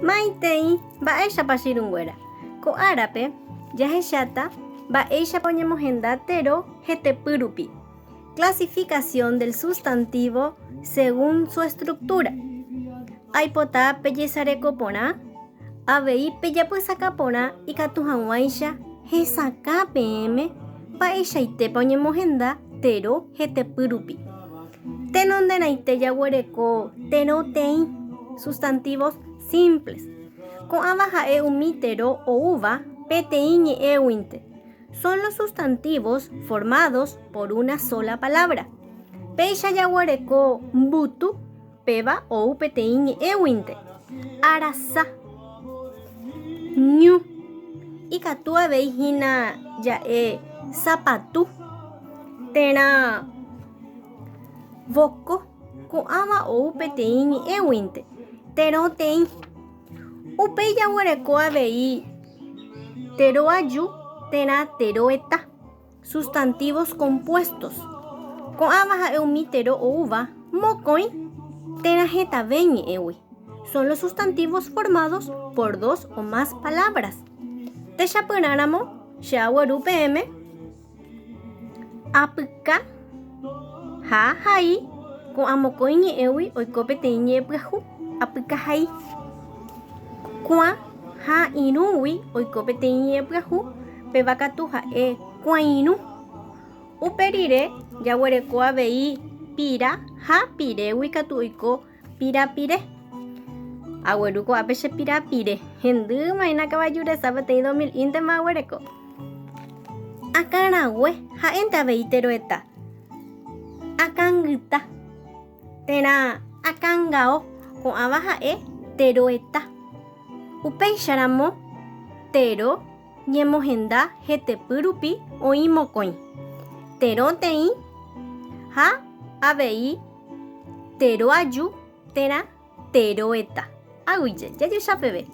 Maitei, mba'éichapa che irũnguéra? Ko árape jahecháta mba'éichapa oñemohenda tero hetepy rupi. Clasificación del sustantivo según su estructura. Aipota pejesareko porã, avei pejapysaka porã ikatu hag̃uáicha hesakã peẽme mba'eichaitépa oñemohenda tero hetepy rupi. Tenonderãite jaguereko terõteĩ, sustantivos simples. Ko'ãva ha'e umi tero oúva peteĩ ñe'ẽguinte. Son los sustantivos formados por una sola palabra. Péicha jaguereko mbutu, péva ou peteĩ ñe'ẽguinte. Arasa. Ñu. Ikatu avei hína ja'e sapatu térã voko, ko'ãva ou peteĩ ñe'ẽguinte, terõteĩ. Upéi jaguereko avei teroaju térã teroeta, sustantivos compuestos. Ko'ãva ha'e umi tero oúva mokõi térã hetave ñe'ẽgui. Son los sustantivos formados por dos o más palabras. Techapyrãramo che agueru peẽme Apyka ha hai ko'ã mokõi ñe'ẽgui oiko peteĩ ñe'ẽ pyahu, apyka hai. Kuã ha irũgui oiko peteĩ ñe'ẽ pyahu, péva katu ha'e kuãirũ. Upe rire jaguereko avei pira ha pirégui katu oiko Pirapire. Agueru ko'ápe che pirapire. Hendýma hína kavaju resa peteĩ 2000 íntema aguereko. Akãrague ha'énte avei teroeta. Akãngyta térã akãngao ko'ãva ha'e teroeta. Upéicharamo tero ñemohenda hetepy rupi oĩ mokõi, terõteĩ ha avei Teroaju térã teroeta. Aguyje, jajecha peve.